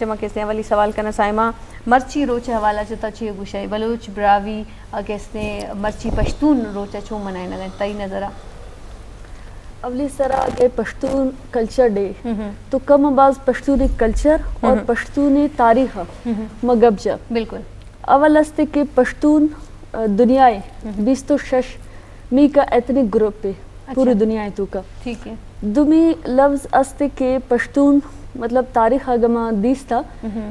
ما کسے اولی سوال کناں، سائمہ، مرچی روچ ءِ حوالہ چہ تو چے گوشئے؟ بلوچ براہوئی ءَ کسے مرچی پشتون روچ ءَ چون منائینگ ءَ انت تئی نظر ءَ؟ اولی سرا کہ پشتون کلچر ڈے، تو کم باز پشتون کلچر اور پشتون تاریخ ءَ ما گپ جا۔ بالکل۔ اول است کہ پشتون، آ، دنیا ءِ بیست و شش میکا ایتھنک گروپ ءِ پوری دنیا ءِ توکا۔ ٹھیک ہے۔ دومی لفظ است کہ پشتون، مطلب، تاریخ اگہ ما دیستا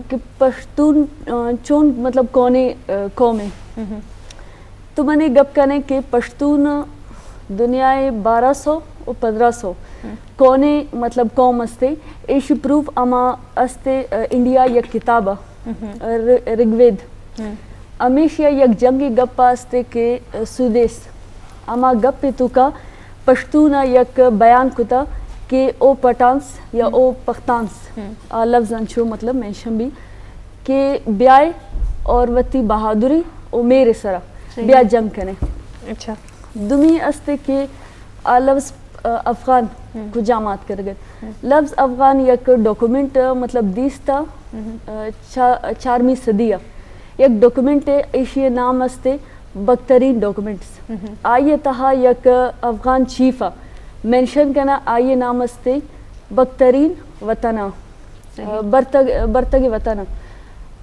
کہ پشتون، آ، چون، مطلب، کونیں، آ، قوم ہے۔ تو منے گپ کنے کہ پشتون دنیا ءِ بارہ سو و پندرہ سو کونیں، مطلب، قوم استے۔ ایشی پروف اما استے، آ، انڈیا یک کتاب ءَ، ر-، رگوید۔ ہمیشی ءَ یک جنگی گپ استے کہ، آ، سودیس۔ اما گپ توکا پشتون ءَ یک بیان کتا کہ او پٹانس یا او پختانس، آ لفظ انچو، مطلب، مینشن بی کہ بیائے اور وتی بہادری و میر سرا بیا جنگ کنے۔ اچھا۔ دومی استے کہ آ لفظ، آ، افغان کجام آتکگ ات؟ لفظ افغان یک ڈاکومنٹ، آ، مطلب، دیستا، آ، چا-، چارمی صدی ءَ یک ڈاکومنٹ ہے، ایشی نام استے بکترین ڈاکومنٹس۔ آئی تہا یک افغان چیف ءَ مینشن کنا، آئی نام استے بکترین وطن ءَ۔ برتگ، برتگ وطن۔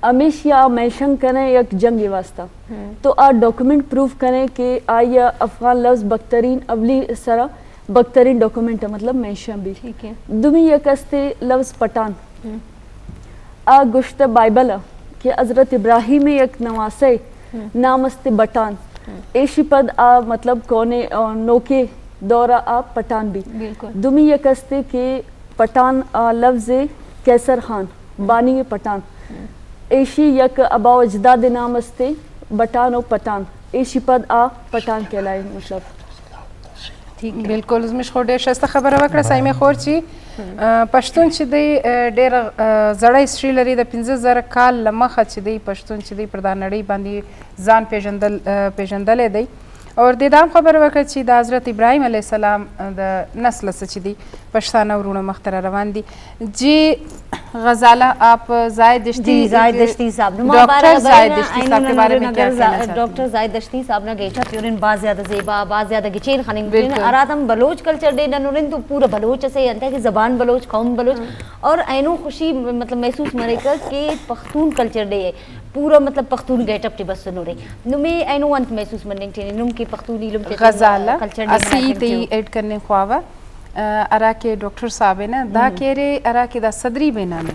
ہمیشی آ مینشن کنے یک جنگ واسطہ۔ تو آ ڈاکومنٹ پروف کنے کہ آئی افغان لفظ بکترین اولی سرا بکترین ڈاکومنٹ، مطلب، مینشن بی۔ ٹھیک ہے۔ دومی یک استے لفظ پٹان۔ آ گوشتہ بائبل ءَ کہ حضرت ابراہیم یک نواسے نام استے بٹان۔ ایشی پد آ، مطلب، کونے، آ، نوکے دور ءَ آ پٹان بی۔ بالکل۔ دومی یک استے کہ پٹان، آ، لفظ قیصر خان، بانی پٹان۔ ایشی یک آبا و اجداد نام استے، بٹان و پٹان۔ ایشی پد آ پٹان کہلائے، مطلب۔ ٹھیک ہے۔ بالکل، زمش خو ډیر شایسته خبره وکړه، سایمه خور، چې، آ، پشتون چې دی، آ، ډیر، آ، زړه هسټري لري، د پنځه زره کال له مخه چې دی پشتون چې دی پر دا نړۍ باندې ځان پیژندل، آ، پیژندلی دی۔ اور دې دا هم خبره وکړه چې د حضرت ابراهیم علیه السلام د نسل څه چې دي پښتانه وروڼه مخته را روان دي. جی غزاله، آپ زاہد دشتی، جی، زاہد دشتی صاحب، نو ما ڈاکٹر بارہ زاہد بارہ دشتی صاحب کے بارے میں کیا کہنا چاہتے ہیں؟ ڈاکٹر زاہد دشتی صاحب نا گیٹا پیورن باز زیادہ زیبا، باز زیادہ گچین خننگ، بالکل. اراتم بلوچ کلچر ڈے ننورن تو پورا بلوچ اسے انت کہ زبان بلوچ، قوم بلوچ، اور اینو خوشی، مطلب، محسوس مریکہ کہ پختون کلچر ڈے ہے. پورا، مطلب، پختون گیٹ اپ ٹی بسنورے. نمے اینو انت محسوس مننگ ٹی نم کہ پختون ایلم تے غزالہ کلچر ڈے اسی منائے تے کنٹیو. ایڈ کرنے خواوہ، آ، ہرا کہ ڈاکٹر صاحب ہے نا، دا ہم. کہرے ہرا کہ دا صدری بینانے،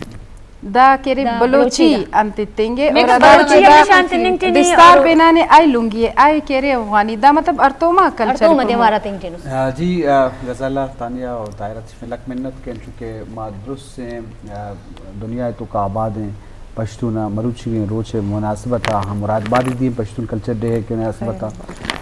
دا کہرے دا بلوچی بلوچی دا. انت تنگے، اور لیکن ہرا بلوچی کہ ہم دا نشان تننگ ٹی نہیں دستار اور بینانے آئی لنگی ہے، آئی کہرے افغانی، دا مطلب ارتوما کلچر ارتوما کو دیوارا تنگ ٹی نس. آ، جی، آ، غزالہ، تانیہ اور طاہرہ، تشمے لک منت کہ انچو کہ ما درست سے، آ، دنیا تو کا آباد ہیں، پشتون ء مروچیگیں روچ ء مناسبت ء ہم مراد بادی دیم پشتون کلچر ڈے ء مناسبت ء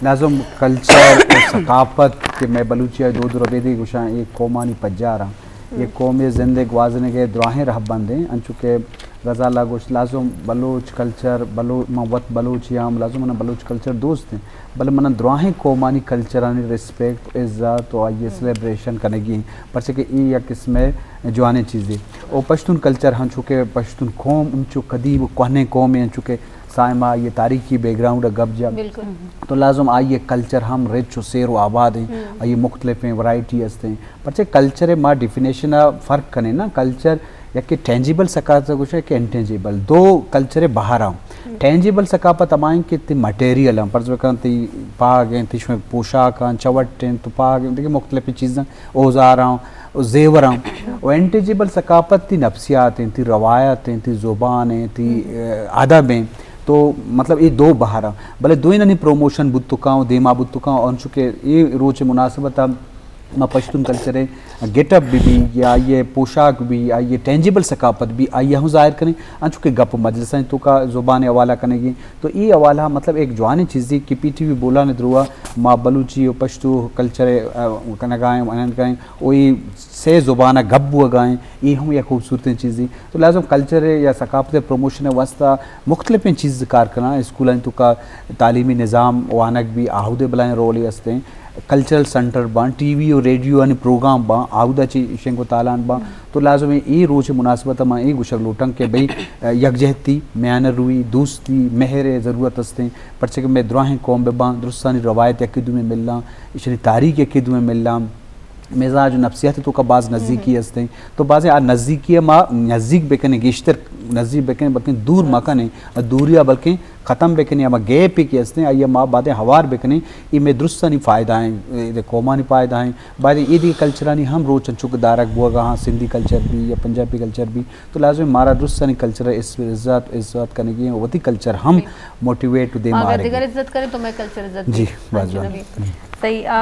لازم کلچر و ثقافت کہ مئے بلوچی ء دود ربیدگی گوشاں، اے قومانی پجار آں. اے قوم ء زند ء گوازینگ ء دراہیں رہبند ایں، انچو کہ غزالہ گوشت، لازم بلوچ کلچر، بلو-، من وت بلوچے آں، لازم من بلوچ کلچر دوست ایں، بلے من دراہیں قومانی کلچرانی ریسپیکٹ، عزت و آئی ء سیلیبریشن کنگی ایں، پرچہ کہ اے یک قسم ء جوانیں چیزے. او پشتون کلچر ہنچو کہ پشتون قوم انچو قدیم و کوہنیں قومے، انچو کہ سائمہ آئی تاریخی بیک گراؤنڈ ء گپ جا، بالکل. تو لازم آئی کلچر ہم رچ و سیر و آباد ہیں، ہم. آئی مختلفیں ورائٹی ہستیں. پرچہ کلچر ما ڈیفینیشن ء فرق کنیں نا، کلچر یکے ٹینجیبل ثقافت گوشے کہ انٹینجیبل، دو کلچر بہر ہم. ہم. ٹینجیبل ثقافت ہمائیں کہ تی مٹیریل ہم، فرض بکن تی پاگ ہیں، تی شویں پوشاک ہیں، چوٹ ہیں، تو پاگ ہیں، دیکھیں مختلف چیزیں اوزاراں و زیوراں و انٹینجیبل ثقافت تی نفسیات ہیں، تی روایت ہیں، تی زبان ہیں، تی، اے، ادب ہیں. تو مطلب اے دو بہر ہیں، بلے دوئینانی پروموشن بوت کاں و دیما بوت کاں، اور چونکہ اے روچ مناسبت ما پشتون کلچر گیٹ اپ بی بی یا آئی پوشاک بی، آئی ٹینجیبل ثقافت بی، آئی ہم ظاہر کریں، انچو کہ گپ مجلساں تو کا زبان حوالہ کنگی. تو ای حوالہ مطلب ایک جوانیں چیزی کہ پی ٹی وی بولان دروا ما بلوچی و پشتو کلچر، آ، کنگائیں، انگائیں، و ای سے زبان گپ بوگائیں، ای ہم یک خوبصورتیں چیزی. تو لازم کلچر یا ثقافت پروموشن واسطہ مختلفیں چیز کار کناں، اسکولانی تو کا تعلیمی نظام وانگ بی آہودے بلائیں رولے ہستیں. کلچرل سنٹر باں، ٹی وی و ریڈیو آنی پروگرام باں، آودا چی شنگ و تالان باں۔ تو لازم اے، اے روچ مناسبت ما اے گوشگ لوٹاں کہ بھئی، ا، یکجہتی، میانہ روی، دوستی، مہر ء ضرورت استیں، پرچہ کہ مئے دراہیں قوم بہ باں، درستانی روایت یکے دوئیں ملاں، ایشانی تاریخ یکے دوئیں ملاں، مزاج و نفسیات توکا باز نزیکی استیں۔ تو بازیں آ نزیکی ء ما نزیک بکنیں، گیشتر نزیک بکنیں، بلکیں دور مکنیں، آ دوری ء بلکیں ختم بکنیں، ہما گیپے کہ استیں، آئی ء ما بازیں ہوار بکنیں، اے مئے درستانی فائدہ ایں، اے قومانی فائدہ ایں۔ بازیں اے دیگہ کلچرانی ہم روچ انچو کہ دارگ بوگا ہاں، سندھی کلچر بی یا پنجابی کلچر بی، تو لازم مارا درستانی کلچر ء اس-، عزت، عزت کنگی ایں، وتی کلچر ہم موٹیویٹ دے مارگی۔ اگر دگر عزت کریں تو مئے کلچر عزت جی، دے۔ باز جوان۔ صحیح، آ،